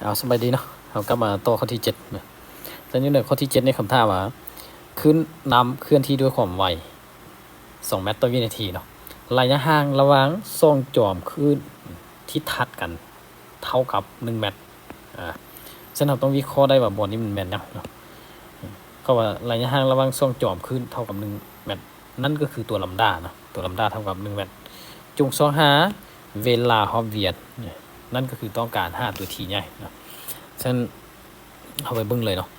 ເອົາ ສະບາຍດີເນາະ, ເຮົາກັບມາຕໍ່ຂໍ້ທີເຈັດເນາະ. ແຕ່ຢູ່ໃນຂໍ້ທີເຈັດນີ້ ຄຳຖາມວ່າ ຄື້ນນ້ຳເຄື່ອນທີ່ດ້ວຍຄວາມໄວສອງແມັດຕໍ່ວິນາທີເນາະ, ໄລຍະຫ່າງລະຫວ່າງສອງຈອມຄື້ນທີ່ຖັດກັນເທົ່າກັບໜຶ່ງແມັດ. ອາ ເຊິ່ງເຮົາຕ້ອງວິເຄາະໄດ້ວ່າບ່ອນນີ້ມັນແມ່ນຫຍັງເນາະ. ເພາະວ່າໄລຍະຫ່າງລະຫວ່າງສອງຈອມຄື້ນເທົ່າກັບໜຶ່ງແມັດ, ນັ້ນກໍຄືຕົວລຳດາເນາະ, ຕົວລຳດາເທົ່າກັບໜຶ່ງແມັດ. ຈົ່ງຊອກຫາເວລາຮອບວຽນ, ນັ້ນກໍຄືຕ້ອງການຫາຕົວທີໃຫຍ່ເນາະ. ເຊິ່ງເຮົາໄປເບິ່ງເລີຍເນາະ,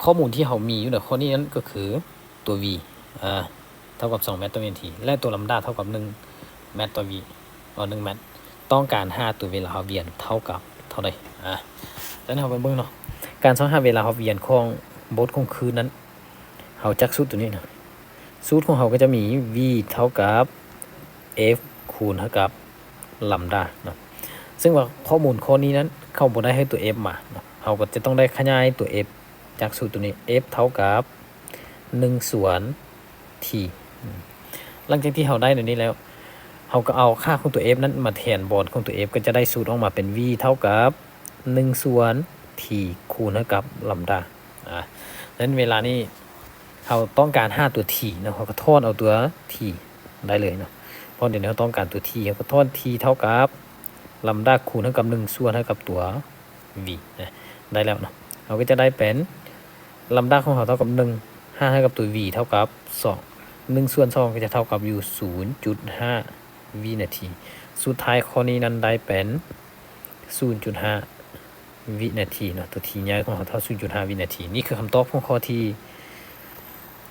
ຂໍ້ມູນທີ່ເຮົາມີຢູ່ໃນຂໍ້ນີ້ນັ້ນກໍຄືຕົວ v ເທົ່າກັບສອງແມັດຕໍ່ວິນາທີ ແລະ ຕົວລຳດາເທົ່າກັບໜຶ່ງແມັດຕໍ່ວິ ເອີ ໜຶ່ງແມັດ, ຕ້ອງການຫາຕົວເວລາຮອບວຽນເທົ່າກັບເທົ່າໃດ. ອາ ແລ້ວເຮົາໄປເບິ່ງເນາະ, ການຊອກຫາເວລາຮອບວຽນຂອງບົດຂອງຄື້ນນັ້ນ ເຮົາຈັກສູດຕົວນີ້ເນາະ, ສູດຂອງເຮົາກໍຈະມີ v ເທົ່າກັບ f ຄູນເທົ່າກັບລຳດາເນາະ. ເຊິ່ງວ່າຂໍ້ມູນຂໍ້ນີ້ນັ້ນ ເຂົາບໍ່ໄດ້ໃຫ້ຕົວ f ມາເນາະ, ເຮົາກໍຈະຕ້ອງໄດ້ຂະຫຍາຍຕົວ f ຈາກສູດຕົວນີ້ f ເທົ່າກັບໜຶ່ງສ່ວນ t. ອາ ຫຼັງຈາກທີ່ເຮົາໄດ້ຕົວນີ້ແລ້ວ ເຮົາກໍເອົາຄ່າຂອງຕົວ f ນັ້ນມາແທນບ່ອນຂອງຕົວ f ກໍຈະໄດ້ສູດອອກມາເປັນ v ເທົ່າກັບໜຶ່ງສ່ວນ t ຄູນເທົ່າກັບລຳດາ. ອາ ສະນັ້ນເວລານີ້ເຮົາຕ້ອງການຫາຕົວ t ເນາະ, ເຮົາກໍຖອນເອົາຕົວ t ໄດ້ເລີຍເນາະ. ເພາະດຽວນີ້ເຮົາຕ້ອງການຕົວ t, ເຮົາກໍຖອນ t ເທົ່າກັບລຳດາຄູນເທົ່າກັບໜຶ່ງສ່ວນເທົ່າກັບຕົວ v ນະ, ໄດ້ແລ້ວເນາະ. ເຮົາກໍຈະໄດ້ເປັນລຳດາຂອງເຮົາເທົ່າກັບໜຶ່ງ, ຫານໃຫ້ກັບຕົວ v ເທົ່າກັບສອງ, ໜຶ່ງສ່ວນສອງກໍຈະເທົ່າກັບຢູ່ສູນຈຸດຫ້າວິນາທີ. ສຸດທ້າຍຂໍ້ນີ້ນັ້ນໄດ້ເປັນສູນຈຸດຫ້າວິນາທີເນາະ, ຕົວ t ໃຫຍ່ຂອງເຮົາເທົ່າສູນຈຸດຫ້າວິນາທີ. ນີ້ຄືຄຳຕອບຂອງຂໍ້ທີ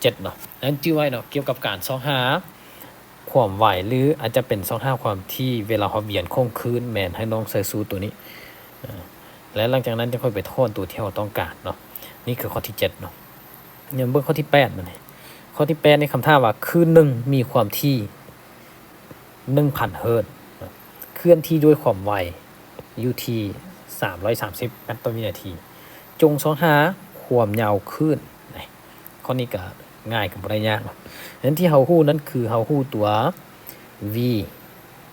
ເຈັດເນາະ. ນັ້ນຈື່ໄວ້ເນາະ, ກ່ຽວກັບການຊອກຫາ ຄວາມໄວ ຫຼື ອາດຈະເປັນຊອກຫາຄວາມຖີ່ເວລາຮອບວຽນຂອງຄື້ນ ແມ່ນໃຫ້ນ້ອງໃສ່ສູດຕົວນີ້. ເອີ ແລະ ຫຼັງຈາກນັ້ນຈະຄ່ອຍໄປຖອນຕົວທີ່ເຮົາຕ້ອງການເນາະ. ນີ້ຄືຂໍ້ທີເຈັດເນາະ. ເຮົາເບິ່ງຂໍ້ທີແປດມານີ້. ຂໍ້ທີແປດນີ້ ຄຳຖາມວ່າ ຄື້ນໜຶ່ງມີຄວາມຖີ່ໜຶ່ງພັນເຮີດ ເຄື່ອນທີ່ດ້ວຍຄວາມໄວຢູ່ທີ່ສາມຮ້ອຍສາມສິບແມັດຕໍ່ວິນາທີ. ຈົ່ງຊອກຫາຄວາມຍາວຄື້ນ. ຂໍ້ນີ້ກໍງ່າຍ ກໍບໍ່ໄດ້ຍາກເນາະ. ນັ້ນທີ່ເຮົາຮູ້ນັ້ນຄືເຮົາຮູ້ຕົວ v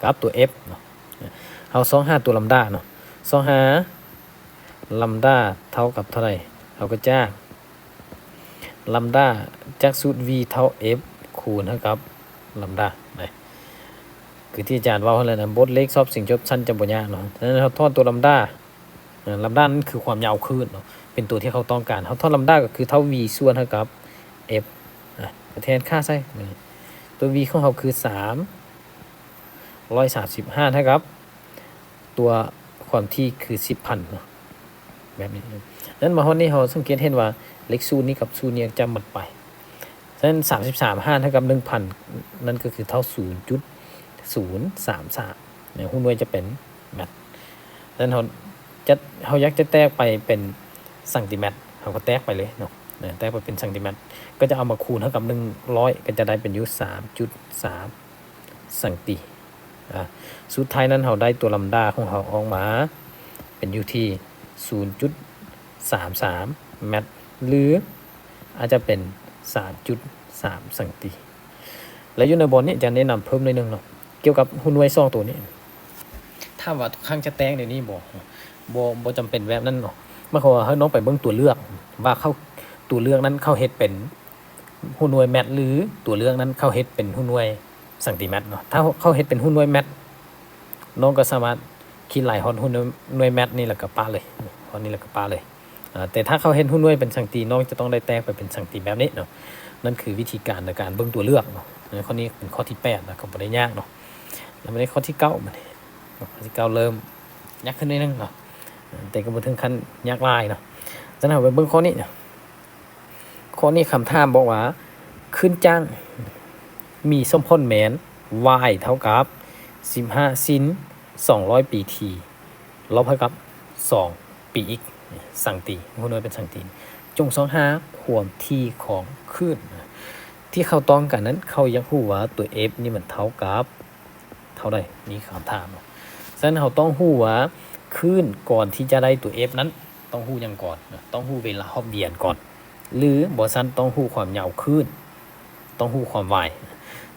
ກັບຕົວ f ເນາະ. ເຮົາຊອກຫາຕົວລຳດາເນາະ, ຊອກຫາລຳດາເທົ່າກັບເທົ່າໃດ? ເຮົາກໍຈາກລຳດາຈາກສູດ v ເທົ່າ f ຄູນໃຫ້ກັບລຳດານະ. ຄືທີ່ອາຈານເວົ້າຫັ້ນແຫຼະນະ, ບົດເລກສອບເສັງຈົບຊັ້ນຈະບໍ່ຍາກເນາະ. ສະນັ້ນເຮົາຖອນຕົວລຳດາ ເອີ ລຳດານັ້ນຄືຄວາມຍາວຄື້ນເນາະ, ເປັນຕົວທີ່ເຮົາຕ້ອງການ. ເຮົາຖອນລຳດາກໍຄືເທົ່າ v ສ່ວນໃຫ້ກັບ f ນະ, ກໍແທນຄ່າໃສ່. ຕົວ v ຂອງເຮົາຄືສາມຮ້ອຍສາມສິບ ຫານໃຫ້ກັບຕົວຄວາມຖີ່ຄືສິບພັນເນາະ, ແບບນີ້. ນັ້ນມາຮອດນີ້ເຮົາສັງເກດເຫັນວ່າເລກສູນນີ້ກັບສູນນີ້ຈະໝົດໄປ. ສະນັ້ນ ສາມສິບສາມຫານໃຫ້ກັບໜຶ່ງພັນ ນັ້ນກໍຄືເທົ່າສູນຈຸດສູນສາມສາມ ເນາະ, ຮູບໜ່ວຍຈະເປັນແມັດ. ສະນັ້ນເຮົາຈະ ເຮົາຢາກຈະແຕກໄປເປັນຊັງຕີແມັດ ເຮົາກໍແຕກໄປເລີຍເນາະ, ແຕກໄປເປັນຊັງຕີແມັດ ກໍຈະເອົາມາຄູນໃຫ້ກັບໜຶ່ງຮ້ອຍ ກໍຈະໄດ້ເປັນຢູ່ສາມຈຸດສາມຊັງຕີ. ອາ ສຸດທ້າຍນັ້ນເຮົາໄດ້ຕົວລຳດາຂອງເຮົາອອກມາເປັນຢູ່ທີ່ສູນຈຸດສາມສາມແມັດ ຫຼື ອາດຈະເປັນສາມຈຸດສາມຊັງຕີ. ແລະ ຢູ່ໃນບ່ອນນີ້ອາຈານແນະນຳເພີ່ມໜ້ອຍໜຶ່ງເນາະ ກ່ຽວກັບຮູບໜ່ວຍສອງຕົວນີ້. ຖາມວ່າທຸກຄັ້ງຈະແຕກແນວນີ້ບໍ່? ບໍ່ ບໍ່ຈຳເປັນແບບນັ້ນເນາະ. ໝາຍຄວາມວ່າໃຫ້ນ້ອງໄປເບິ່ງຕົວເລືອກວ່າເຂົາ ຕົວເລືອກນັ້ນເຂົາເຮັດເປັນຮູບໜ່ວຍແມັດ ຫຼື ຕົວເລືອກນັ້ນເຂົາເຮັດເປັນຮູບໜ່ວຍຊັງຕີແມັດເນາະ. ຖ້າເຂົາເຮັດເປັນຮູບໜ່ວຍແມັດ ນ້ອງກໍສາມາດຄິດໄລ່ຮອດຮູບໜ່ວຍແມັດນີ້ ແລ້ວກໍປະເລີຍ ຮອດນີ້ ແລ້ວກໍປະເລີຍ. ອາ ແຕ່ຖ້າເຂົາເຮັດຮູບໜ່ວຍເປັນຊັງຕີ ນ້ອງຈະຕ້ອງໄດ້ແຕກໄປເປັນຊັງຕີແບບນີ້ເນາະ. ນັ້ນຄືວິທີການໃນການເບິ່ງຕົວເລືອກເນາະ. ໃນຂໍ້ນີ້ເປັນຂໍ້ທີແປດນະ, ກໍບໍ່ໄດ້ຍາກເນາະ. ແລ້ວມາໃນຂໍ້ທີເກົ້າ ບັດນີ້ ຂໍ້ທີເກົ້າເລີ່ມຍາກຂຶ້ນໜ້ອຍໜຶ່ງເນາະ, ແຕ່ກໍບໍ່ເຖິງຂັ້ນຍາກຫຼາຍເນາະ. ສະນັ້ນເຮົາໄປເບິ່ງຂໍ້ນີ້ເນາະ. ຂໍ້ນີ້ຄຳຖາມບອກວ່າ ຄື້ນຈ້າງມີສົມຜົນແມ່ນ y ເທົ່າກັບສິບຫ້າຊິນສອງຮ້ອຍປີ t ລົບໃຫ້ກັບສອງປີ x ຊັງຕີ, ຮູ້ໜ່ວຍເປັນຊັງຕີ. ຈົ່ງຊອກຫາຄວາມຖີ່ຂອງຄື້ນ. ທີ່ເຂົາຕ້ອງການນັ້ນ ເຂົາຢາກຮູ້ວ່າຕົວ f ນີ້ມັນເທົ່າກັບເທົ່າໃດ? ນີ້ຄືຄຳຖາມ. ສະນັ້ນເຮົາຕ້ອງຮູ້ວ່າຄື້ນ ກ່ອນທີ່ຈະໄດ້ຕົວ f ນັ້ນ ຕ້ອງຮູ້ຫຍັງກ່ອນ? ຕ້ອງຮູ້ເວລາຮອບວຽນກ່ອນ ຫຼື ບໍ່ຊັ້ນຕ້ອງຮູ້ຄວາມຍາວຄື້ນ, ຕ້ອງຮູ້ຄວາມໄວ.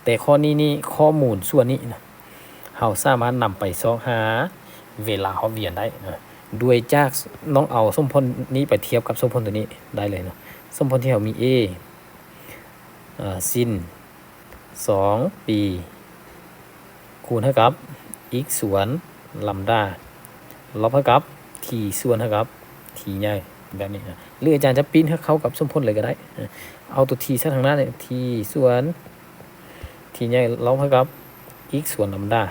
ແຕ່ຂໍ້ນີ້ນີ້ ຂໍ້ມູນສ່ວນນີ້ນະ ເຮົາສາມາດນຳໄປຊອກຫາເວລາຮອບວຽນໄດ້ນະ. ໂດຍຈາກນ້ອງເອົາສົມຜົນນີ້ໄປທຽບກັບສົມຜົນໂຕນີ້ໄດ້ເລີຍເນາະ. ສົມຜົນທີ່ເຮົາມີ A ອາ ຊິນ ສອງປີ ຄູນໃຫ້ກັບ x ສ່ວນລຳດາ ລົບໃຫ້ກັບ t ສ່ວນໃຫ້ກັບ t ໃຫຍ່ ແບບນີ້ນະ. ຫຼືອາຈານຈະປຣິ້ນໃຫ້ເຂົ້າກັບສົມຜົນເລີຍກໍໄດ້. ເອົາຕົວ t ໃສ່ທາງໜ້ານີ້ t ສ່ວນ t ໃຫຍ່ ລົບໃຫ້ກັບ x ສ່ວນລຳດາ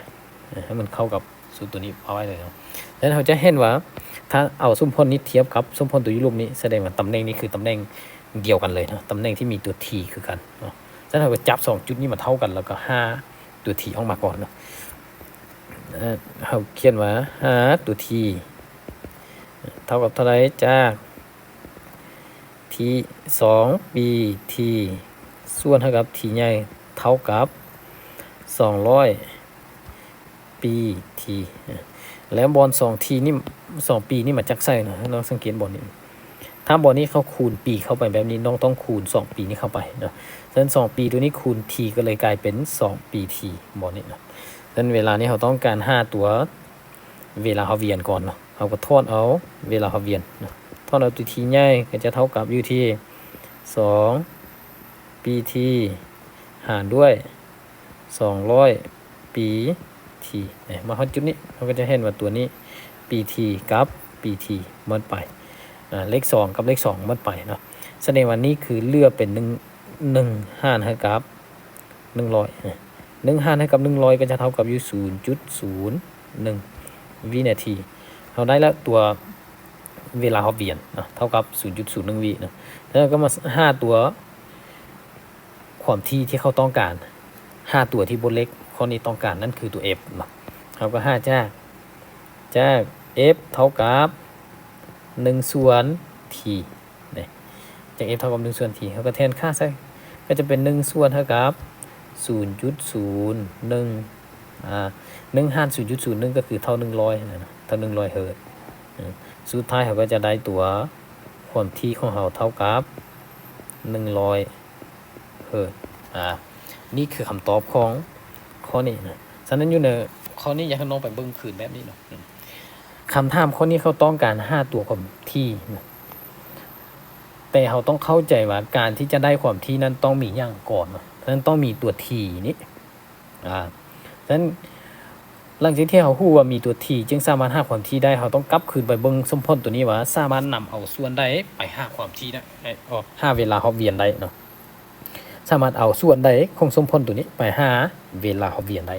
ໃຫ້ມັນເຂົ້າກັບສູດຕົວນີ້ເອົາໄວ້ເລີຍເນາະ. ແລ້ວເຮົາຈະເຫັນວ່າ ຖ້າເອົາສົມຜົນນີ້ທຽບກັບສົມຜົນຕົວຢູ່ລຸ່ມນີ້ ສະແດງວ່າຕຳແໜ່ງນີ້ຄືຕຳແໜ່ງດຽວກັນເລີຍເນາະ, ຕຳແໜ່ງທີ່ມີຕົວ t ຄືກັນເນາະ. ສະນັ້ນເຮົາກໍຈັບສອງຈຸດນີ້ມາເທົ່າກັນ ແລ້ວກໍຫາຕົວ t ອອກມາກ່ອນເນາະ. ເຮົາຂຽນວ່າຫາຕົວ t ເທົ່າກັບເທົ່າໃດ ຈາກ t ສອງປີ t ສ່ວນໃຫ້ກັບ t ໃຫຍ່ ເທົ່າກັບສອງຮ້ອຍ ປີ t ແລ້ວບ່ອນສອງ t ນີ້ ສອງປີນີ້ມາຈາກໃສເນາະ? ນ້ອງສັງເກດບ່ອນນີ້ ຖ້າບ່ອນນີ້ເຂົາຄູນປີເຂົ້າໄປແບບນີ້ ນ້ອງຕ້ອງຄູນສອງປີນີ້ເຂົ້າໄປເນາະ. ສະນັ້ນສອງປີຕົວນີ້ຄູນ t ກໍເລີຍກາຍເປັນສອງປີ t ບ່ອນນີ້ເນາະ. ສະນັ້ນເວລານີ້ເຮົາຕ້ອງການຫາຕົວເວລາຮອບວຽນກ່ອນເນາະ, ເຮົາກໍຖອນເອົາເວລາຮອບວຽນເນາະ, ຖອນເອົາຕົວ t ໃຫຍ່ກໍຈະເທົ່າກັບຢູ່ທີ່ສອງ ປີ t ຫານດ້ວຍສອງຮ້ອຍປີ t ເນາະ. ມາຮອດຈຸດນີ້ ເຮົາກໍຈະເຫັນວ່າຕົວນີ້ ປີ t ກັບປີ t ໝົດໄປ, ອາ ເລກສອງກັບເລກສອງໝົດໄປເນາະ. ສະແດງວ່ານີ້ຄືເຫຼືອເປັນໜຶ່ງ ໜຶ່ງຫານໃຫ້ກັບໜຶ່ງຮ້ອຍ ໜຶ່ງຫານໃຫ້ກັບໜຶ່ງຮ້ອຍກໍຈະເທົ່າກັບຢູ່ສູນຈຸດສູນໜຶ່ງວິນາທີ. ເຮົາໄດ້ແລ້ວຕົວເວລາຮອບວຽນເນາະ ເທົ່າກັບສູນຈຸດສູນໜຶ່ງວິເນາະ. ແລ້ວກໍມາຫາຕົວ ຄວາມຖີ່ທີ່ເຂົາຕ້ອງການ, ຫາຕົວທີ່ບົດເລກຂໍ້ນີ້ຕ້ອງການ ນັ້ນຄືຕົວ f ເນາະ. ເຮົາກໍຫາຈາກ ຈາກ f ເທົ່າກັບໜຶ່ງສ່ວນ t ເດ້, ຈາກ f ເທົ່າກັບໜຶ່ງສ່ວນ t ເຮົາກໍແທນຄ່າໃສ່ ກໍຈະເປັນໜຶ່ງສ່ວນເທົ່າກັບສູນຈຸດສູນໜຶ່ງ ອາ ໜຶ່ງຫານສູນຈຸດສູນໜຶ່ງ ກໍຄືເທົ່າໜຶ່ງຮ້ອຍຫັ້ນນະ, ເທົ່າໜຶ່ງຮ້ອຍເຮີດ. ເອີ ສຸດທ້າຍເຮົາກໍຈະໄດ້ຕົວຄວາມຖີ່ຂອງເຮົາເທົ່າກັບໜຶ່ງຮ້ອຍ ເອີ ອາ ນີ້ຄືຄຳຕອບຂອງຂໍ້ນີ້ນະ. ສະນັ້ນຢູ່ໃນຂໍ້ນີ້ ຢາກໃຫ້ນ້ອງໄປເບິ່ງຄືນແບບນີ້ເນາະ. ອາ ຄຳຖາມຂໍ້ນີ້ເຂົາຕ້ອງການຫາຕົວຄວາມຖີ່ນະ, ແຕ່ເຮົາຕ້ອງເຂົ້າໃຈວ່າການທີ່ຈະໄດ້ຄວາມຖີ່ນັ້ນຕ້ອງມີຫຍັງກ່ອນເນາະ. ສະນັ້ນຕ້ອງມີຕົວ t ນີ້ ອາ ສະນັ້ນ ຫຼັງຈາກທີ່ເຮົາຮູ້ວ່າມີຕົວ t ຈຶ່ງສາມາດຫາຄວາມຖີ່ໄດ້, ເຮົາຕ້ອງກັບຄືນໄປເບິ່ງສົມຜົນຕົວນີ້ວ່າສາມາດນຳເອົາສ່ວນໃດໄປຫາຄວາມຖີ່ໄດ້ ເອີ ຫາເວລາຮອບວຽນໄດ້ເນາະ, ສາມາດເອົາສ່ວນໃດຂອງສົມຜົນຕົວນີ້ໄປຫາເວລາຮອບວຽນໄດ້.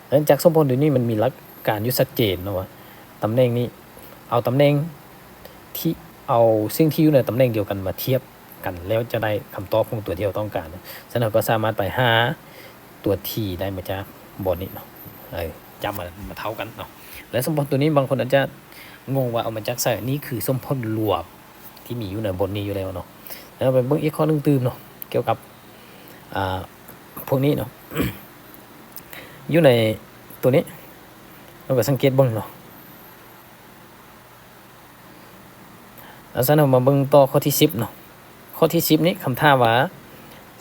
ຫຼັງຈາກສົມຜົນຕົວນີ້ມັນມີຫຼັກການຢູ່ຊັດເຈນເນາະວ່າ ຕຳແໜ່ງນີ້ ເອົາຕຳແໜ່ງທີ່ ເອົາສິ່ງທີ່ຢູ່ໃນຕຳແໜ່ງດຽວກັນມາທຽບ ກັນ ແລ້ວຈະໄດ້ຄຳຕອບຂອງຕົວທີ່ເຮົາຕ້ອງການ. ສະນັ້ນເຮົາກໍສາມາດໄປຫາຕົວ t ໄດ້ມາຈາກບ່ອນນີ້ເນາະ, ເອີ ຈັບມາ ມາເທົ່າກັນເນາະ. ແລະ ສົມຜົນຕົວນີ້ບາງຄົນອາດຈະງົງວ່າເອົາມາຈາກໃສ, ນີ້ຄືສົມຜົນລວມທີ່ມີຢູ່ໃນບົດນີ້ຢູ່ແລ້ວເນາະ. ແລ້ວໄປເບິ່ງອີກຂໍ້ໜຶ່ງຕື່ມເນາະ ກ່ຽວກັບ ອາ ພວກນີ້ເນາະ, ຢູ່ໃນຕົວນີ້ ເຮົາກໍສັງເກດເບິ່ງເນາະ. ອາ ສະນັ້ນເຮົາມາເບິ່ງຕໍ່ຂໍ້ທີສິບເນາະ. ຂໍ້ທີສິບນີ້ ຄຳຖາມວ່າ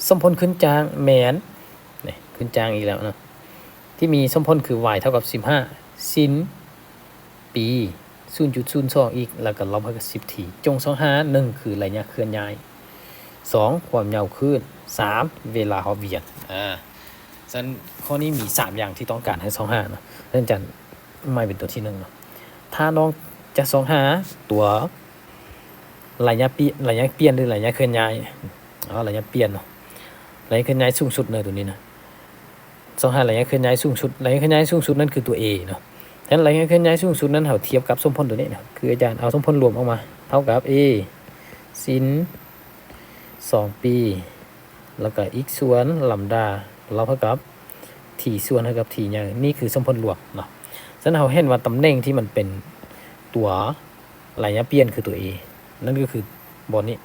ສົມຜົນຂຶ້ນຈ້າງແມ່ນ ນີ້ ຂຶ້ນຈ້າງອີກແລ້ວເນາະ ທີ່ມີສົມຜົນຄື y ເທົ່າກັບສິບຫ້າ ຊິນປີ ສູນຈຸດສູນສອງ x ແລ້ວກໍລົບໃຫ້ກັບສິບ t ຈົ່ງຊອກຫາ ໜຶ່ງ ຄືໄລຍະເຄື່ອນຍ້າຍ, ສອງ ຄວາມຍາວຄື້ນ, ສາມ ເວລາຮອບວຽນ. ອາ ສະນັ້ນຂໍ້ນີ້ມີສາມຢ່າງທີ່ຕ້ອງການໃຫ້ຊອກຫາເນາະ. ອາຈານໝາຍເປັນຕົວທີໜຶ່ງເນາະ. ຖ້ານ້ອງຈະຊອກຫາຕົວໄລຍະປ່ຽນ ໄລຍະປ່ຽນ ຫຼື ໄລຍະເຄື່ອນຍ້າຍ, ເອົາໄລຍະປ່ຽນເນາະ, ໄລຍະເຄື່ອນຍ້າຍສູງສຸດເນາະ ຕົວນີ້ນະ. ຊອກຫາໄລຍະເຄື່ອນຍ້າຍສູງສຸດ, ໄລຍະເຄື່ອນຍ້າຍສູງສຸດນັ້ນຄືຕົວ a ເນາະ. ສະນັ້ນໄລຍະເຄື່ອນຍ້າຍສູງສຸດນັ້ນ ເຮົາທຽບກັບສົມຜົນຕົວນີ້ນະ ຄືອາຈານເອົາສົມຜົນລວມອອກມາ ເທົ່າກັບ a ຊິນ ສອງປີ ແລ້ວກໍ x ສ່ວນລຳດາ ລົບໃຫ້ກັບ t ສ່ວນໃຫ້ກັບ t ໃຫຍ່. ນີ້ຄືສົມຜົນລວມເນາະ. ສະນັ້ນເຮົາເຫັນວ່າຕຳແໜ່ງທີ່ມັນເປັນຕົວໄລຍະປ່ຽນຄືຕົວ a ນັ້ນກໍຄືບ່ອນນີ້,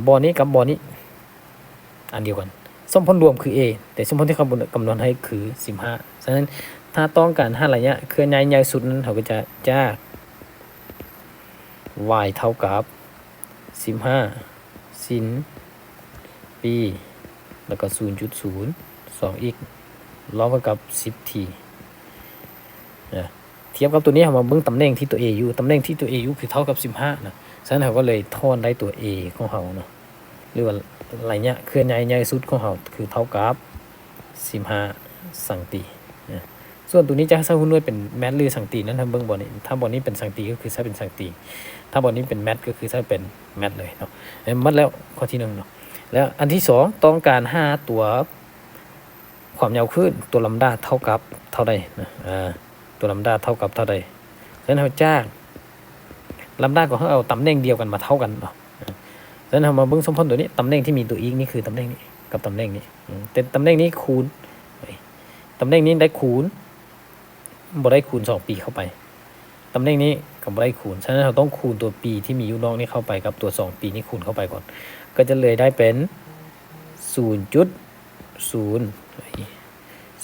ບ່ອນນີ້ກັບບ່ອນນີ້ ອັນດຽວກັນ. ສົມຜົນລວມຄື a ແຕ່ສົມຜົນທີ່ເຂົາກຳນົດ ກຳນົດໃຫ້ຄືສິບຫ້າ. ສະນັ້ນ ຖ້າຕ້ອງການຫາໄລຍະເຄື່ອນຍ້າຍໃຫຍ່ສຸດນັ້ນ ເຮົາກໍຈະຈາກ y ເທົ່າກັບສິບຫ້າ ຊິນປີ ແລ້ວກໍສູນຈຸດສູນສອງ x ລົບໃຫ້ກັບສິບ t ນະ. ທຽບກັບຕົວນີ້ ເຮົາມາເບິ່ງຕຳແໜ່ງທີ່ຕົວ A ຢູ່, ຕຳແໜ່ງທີ່ຕົວ A ຢູ່ຄືເທົ່າກັບສິບຫ້ານະ, ສະນັ້ນເຮົາກໍເລີຍຖອນໄດ້ຕົວ A ຂອງເຮົາເນາະ ຫຼືວ່າໄລຍະເຄື່ອນຍ້າຍໃຫຍ່ສຸດຂອງເຮົາຄືເທົ່າກັບສິບຫ້າສັງຕີນະ. ສ່ວນຕົວນີ້ຈະໃຊ້ຮູບໜ່ວຍເປັນແມັດ ຫຼື ສັງຕີນນັ້ນ ເຮົາເບິ່ງບ່ອນນີ້, ຖ້າບ່ອນນີ້ເປັນສັງຕີນກໍຄືໃຊ້ເປັນສັງຕີນ, ຖ້າບ່ອນນີ້ເປັນແມັດກໍຄືໃຊ້ເປັນແມັດເລີຍເນາະ. ເອີ ໝົດແລ້ວຂໍ້ທີໜຶ່ງເນາະ. ແລ້ວອັນທີສອງ ຕ້ອງການຫາຕົວ ຄວາມຍາວຄື້ນ ຕົວລຳດາເທົ່າກັບເທົ່າໃດນະ, ອາ ຕົວລຳດາເທົ່າກັບເທົ່າໃດ. ສະນັ້ນເຮົາຈາກລຳດາກໍເຮົາເອົາຕຳແໜ່ງດຽວກັນມາເທົ່າກັນເນາະ. ສະນັ້ນເຮົາມາເບິ່ງສົມຜົນຕົວນີ້, ຕຳແໜ່ງທີ່ມີຕົວອີກນີ້ຄືຕຳແໜ່ງນີ້ກັບຕຳແໜ່ງນີ້, ແຕ່ຕຳແໜ່ງນີ້ຄູນ, ຕຳແໜ່ງນີ້ໄດ້ຄູນ ບໍ່ໄດ້ຄູນສອງປີເຂົ້າໄປ, ຕຳແໜ່ງນີ້ກໍບໍ່ໄດ້ຄູນ. ສະນັ້ນເຮົາຕ້ອງຄູນຕົວປີທີ່ມີຢູ່ນອກນີ້ເຂົ້າໄປກັບຕົວສອງປີນີ້ຄູນເຂົ້າໄປກ່ອນ, ກໍຈະເລີຍໄດ້ເປັນສູນຈຸດສູນ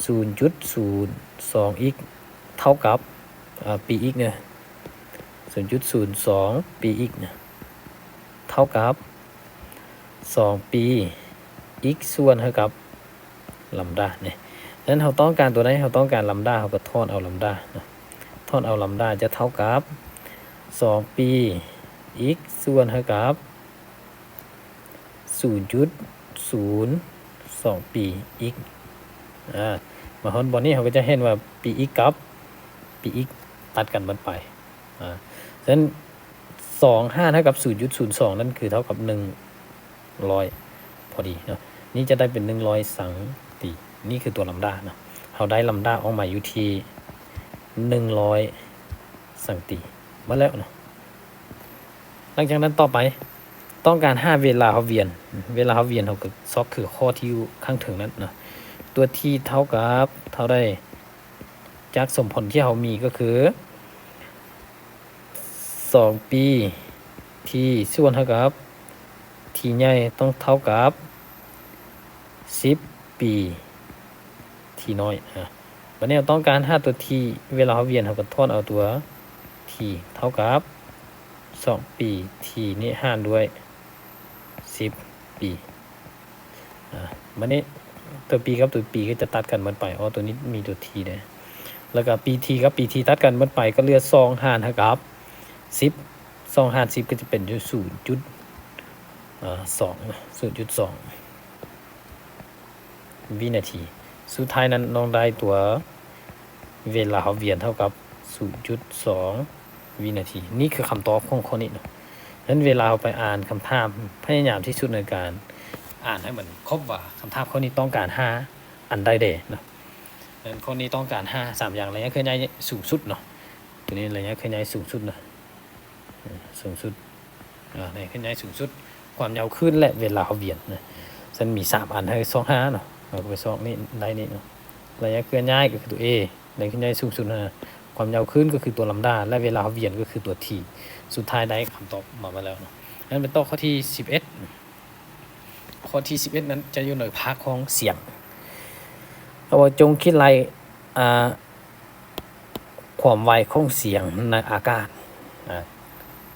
ສູນຈຸດສູນສອງ x ເທົ່າກັບ ອາ ປີ x ເນາະ, ສູນຈຸດສູນສອງປີ x ເນາະ ເທົ່າກັບສອງປີ x ສ່ວນໃຫ້ກັບ ລຳດານີ້. ສະນັ້ນເຮົາຕ້ອງການຕົວໃດ? ເຮົາຕ້ອງການລຳດາ, ເຮົາກໍຖອນເອົາລຳດາເນາະ, ຖອນເອົາລຳດາຈະເທົ່າກັບສອງປີ x ສ່ວນໃຫ້ກັບສູນຈຸດສູນສອງປີ x. ອາ ມາຮອດບ່ອນນີ້ເຮົາກໍຈະເຫັນວ່າປີ x ກັບປີ x ຕັດກັນໝົດໄປ. ອາ ສະນັ້ນສອງຫານໃຫ້ກັບສູນຈຸດສູນສອງນັ້ນຄືເທົ່າກັບໜຶ່ງ ຮ້ອຍພໍດີເນາະ, ນີ້ຈະໄດ້ເປັນໜຶ່ງຮ້ອຍສັງຕີ. ນີ້ຄືຕົວລຳດາເນາະ, ເຮົາໄດ້ລຳດາອອກມາຢູ່ທີ່ໜຶ່ງຮ້ອຍສັງຕີ. ໝົດແລ້ວເນາະ. ຫຼັງຈາກນັ້ນຕໍ່ໄປ ຕ້ອງການຫາເວລາເຮົາວຽນ, ເວລາເຮົາວຽນເຮົາກໍຊອກຄືຂໍ້ທີ່ຢູ່ຂ້າງເທິງນັ້ນເນາະ, ຕົວ t ເທົ່າກັບເທົ່າໃດ? ຈາກສົມຜົນທີ່ເຮົາມີກໍຄື ສອງປີ t ສ່ວນເທົ່າກັບ t ໃຫຍ່ຕ້ອງເທົ່າກັບສິບປີ t ນ້ອຍ. ອາ ບັດນີ້ເຮົາຕ້ອງການຫາຕົວ t ເວລາເຮົາວຽນ ເຮົາກໍຖອນເອົາຕົວ t ເທົ່າກັບສອງປີ t ນີ້ຫານດ້ວຍສິບປີ. ອາ ບັດນີ້ຕົວ p ກັບຕົວ p ກໍຈະຕັດກັນໝົດໄປ, ອໍ ຕົວນີ້ມີຕົວ t ເດ້, ແລ້ວກໍປີ t ກັບປີ t ຕັດກັນໝົດໄປ ກໍເຫຼືອສອງຫານໃຫ້ກັບສິບ, ສອງຫານສິບກໍຈະເປັນຢູ່ສູນຈຸດສອງ ສູນຈຸດສອງວິນາທີ. ສຸດທ້າຍນັ້ນນ້ອງໄດ້ຕົວເວລາເຮົາວຽນເທົ່າກັບສູນຈຸດສອງ ວິນາທີ. ນີ້ຄືຄຳຕອບຂອງຂໍ້ນີ້ເນາະ. ສະນັ້ນເວລາເຮົາໄປອ່ານຄຳຖາມ ພະຍາຍາມທີ່ສຸດໃນການອ່ານໃຫ້ມັນຄົບວ່າຄຳຖາມຂໍ້ນີ້ຕ້ອງການຫາອັນໃດແດ່ເນາະ. ສະນັ້ນຂໍ້ນີ້ຕ້ອງການຫາສາມຢ່າງ, ໄລຍະເຄື່ອນຍ້າຍສູງສຸດເນາະ, ຕົວນີ້ໄລຍະເຄື່ອນຍ້າຍສູງສຸດເນາະ, ສູງສຸດ ອາ ໄລຍະເຄື່ອນຍ້າຍສູງສຸດ, ຄວາມຍາວຄື້ນ ແລະ ເວລາເຮົາວຽນເນາະ. ສະນັ້ນມີສາມອັນໃຫ້ຊອກຫາເນາະ, ເຮົາກໍໄປຊອກນີ້ ໄດ້ນີ້ເນາະ. ໄລຍະເຄື່ອນຍ້າຍກໍຄືຕົວ A ໄລຍະເຄື່ອນຍ້າຍສູງສຸດນະ, ຄວາມຍາວຄື້ນກໍຄືຕົວລຳດາ ແລະ ເວລາເຮົາວຽນກໍຄືຕົວ T. ສຸດທ້າຍໄດ້ຄຳຕອບມາແລ້ວເນາະ. ນັ້ນໄປຕໍ່ຂໍ້ທີສິບເອັດ. ຂໍ້ທີສິບເອັດນັ້ນຈະຢູ່ໃນພາກຂອງສຽງ. ເຂົາວ່າຈົ່ງຄິດໄລ່ ອາ ຄວາມໄວຂອງສຽງໃນອາກາດ. ອາ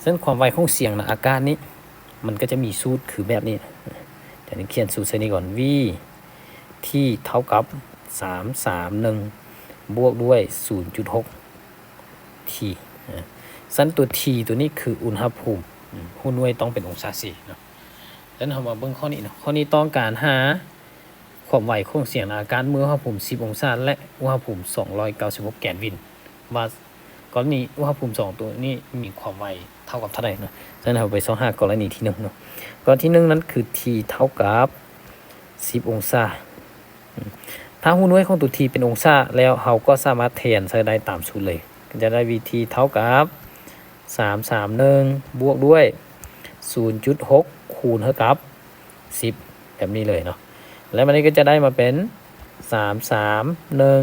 ເຊິ່ງຄວາມໄວຂອງສຽງໃນອາກາດນີ້ ມັນກໍຈະມີສູດຄືແບບນີ້. ຈະຂຽນສູດໃສ່ນີ້ກ່ອນ V T ເທົ່າກັບສາມສາມໜຶ່ງ ບວກດ້ວຍສູນຈຸດຫົກ T. ອາ ຊັ້ນຕົວ T ຕົວນີ້ຄືອຸນຫະພູມ, ອາ ຮູບໜ່ວຍຕ້ອງເປັນອົງສາເຊເນາະ. ສະນັ້ນເຮົາມາເບິ່ງຂໍ້ນີ້ເນາະ. ຂໍ້ນີ້ຕ້ອງການຫາຄວາມໄວຂອງສຽງໃນອາກາດເມື່ອອຸນຫະພູມສິບອົງສາ ແລະ ອຸນຫະພູມສອງຮ້ອຍເກົ້າສິບຫົກແກນວິນ ວ່າ ກໍລະນີອຸນຫະພູມສອງຕົວນີ້ມີຄວາມໄວເທົ່າກັບເທົ່າໃດເນາະ. ສະນັ້ນເຮົາໄປຊອກຫາກໍລະນີທີໜຶ່ງເນາະ. ກໍລະນີທີໜຶ່ງນັ້ນຄື T ເທົ່າກັບສິບອົງສາ. ຖ້າຮູ້ໜ່ວຍຂອງຕົວ T ເປັນອົງສາແລ້ວ ເຮົາກໍສາມາດແທນໃສ່ໄດ້ຕາມສູດເລີຍ. ກໍຈະໄດ້ V T ເທົ່າກັບສາມສາມໜຶ່ງ ບວກດ້ວຍສູນຈຸດຫົກ ຄູນໃຫ້ກັບສິບ ແບບນີ້ເລີຍເນາະ. ແລ້ວມັນນີ້ກໍຈະໄດ້ມາເປັນສາມສາມໜຶ່ງ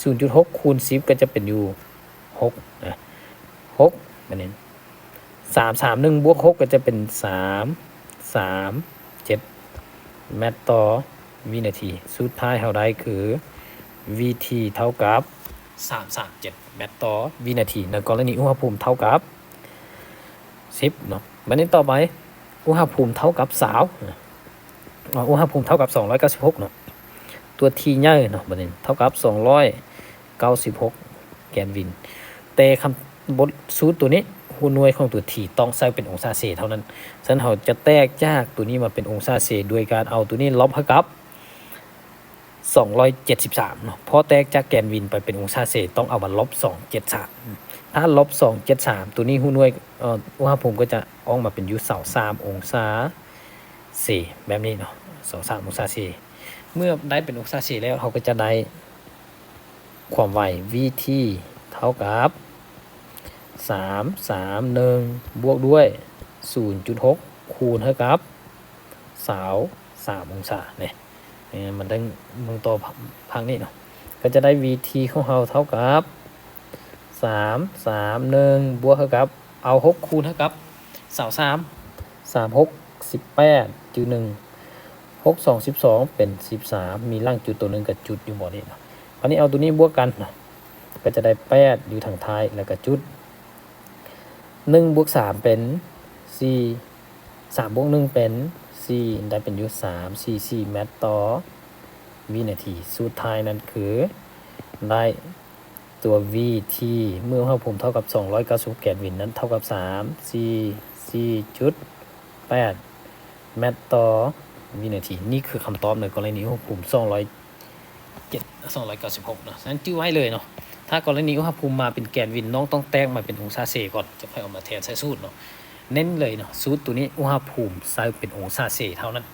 ສູນຈຸດຫົກ ຄູນສິບ ກໍຈະເປັນຢູ່ຫົກນະ ຫົກ ບັດນີ້ ສາມສາມໜຶ່ງ ບວກຫົກ ກໍຈະເປັນສາມສາມເຈັດແມັດຕໍ່ວິນາທີ. ສຸດທ້າຍເຮົາໄດ້ຄື V T ເທົ່າກັບສາມສາມເຈັດແມັດຕໍ່ວິນາທີ ໃນກໍລະນີອຸນຫະພູມເທົ່າກັບສິບເນາະ. ບັດນີ້ຕໍ່ໄປ ອຸນຫະພູມເທົ່າກັບຊາວ ອາ ອຸນຫະພູມເທົ່າກັບສອງຮ້ອຍເກົ້າສິບຫົກເນາະ, ຕົວ T ໃຫຍ່ເນາະ ບັດນີ້ເທົ່າກັບສອງຮ້ອຍເກົ້າສິບຫົກ ແກນວິນ. ແຕ່ຄຳບົດສູດຕົວນີ້ ຮູບໜ່ວຍຂອງຕົວທີຕ້ອງໃຊ້ເປັນອົງສາເຊເທົ່ານັ້ນ. ສະນັ້ນເຮົາຈະແຕກຈາກຕົວນີ້ມາເປັນອົງສາເຊ ໂດຍການເອົາຕົວນີ້ລົບໃຫ້ກັບສອງຮ້ອຍເຈັດສິບສາມເນາະ. ເພາະແຕກຈາກແກນວິນໄປເປັນອົງສາເຊ ຕ້ອງເອົາມາລົບສອງເຈັດສາມ. ຖ້າລົບສອງເຈັດສາມ ຕົວນີ້ຮູບໜ່ວຍ ເອີ ອຸນຫະພູມກໍຈະອອກມາເປັນຢູ່ຊາວສາມອົງສາເຊ ແບບນີ້ເນາະ, ຊາວສາມອົງສາເຊ. ເມື່ອໄດ້ເປັນອົງສາເຊແລ້ວ ເຮົາກໍຈະໄດ້ຄວາມໄວ VT ເທົ່າກັບ ສາມສາມໜຶ່ງ ບວກດ້ວຍ ສູນຈຸດຫົກ ຄູນໃຫ້ກັບ ຊາວສາມອົງສາເດ້. ນີ້ມັນຕ້ອງເບິ່ງຕໍ່ພາກນີ້ເນາະ. ກໍຈະໄດ້ VT ຂອງເຮົາເທົ່າກັບ ສາມສາມໜຶ່ງ ບວກໃຫ້ກັບ ເອົາຫົກຄູນໃຫ້ກັບ ຊາວສາມ ສາມຫົກສິບແປດ ຈື່ໜຶ່ງ ຫົກສອງສິບສອງ ເປັນສິບສາມ ມີຫຼັງຈຸດຕົວໜຶ່ງກັບຈຸດຢູ່ບ່ອນນີ້ເນາະ. ບາດນີ້ເອົາຕົວນີ້ບວກກັນເນາະ ກໍຈະໄດ້ແປດຢູ່ທາງທ້າຍ ແລ້ວກໍຈຸດ ໜຶ່ງບວກສາມເປັນສີ່ ສາມບວກໜຶ່ງເປັນສີ່ ໄດ້ເປັນຢູ່ສາມສີ່ສີ່ແມັດຕໍ່ວິນາທີ. ສູດທ້າຍນັ້ນຄືໄດ້ຕົວ VT ເມື່ອອຸນຫະພູມເທົ່າກັບສອງຮ້ອຍເກົ້າສິບແກນວິນນັ້ນ ເທົ່າກັບສາມສີ່ສີ່ຈຸດແປດແມັດຕໍ່ວິນາທີ. ນີ້ຄືຄຳຕອບໃນກໍລະນີອຸນຫະພູມສອງຮ້ອຍ ເຈັດ ສອງຮ້ອຍເກົ້າສິບຫົກເນາະ. ສະນັ້ນຈື່ໄວ້ເລີຍເນາະ, ຖ້າກໍລະນີອຸນຫະພູມມາເປັນແກນວິນ ນ້ອງຕ້ອງແຕກມາເປັນອົງສາເຊກ່ອນ ຈະຄ່ອຍເອົາມາແທນໃສ່ສູດເນາະ. ເນັ້ນເລີຍເນາະ, ສູດຕົວນີ້ອຸນຫະພູມໃຊ້ເປັນອົງສາເຊເທົ່ານັ້ນ.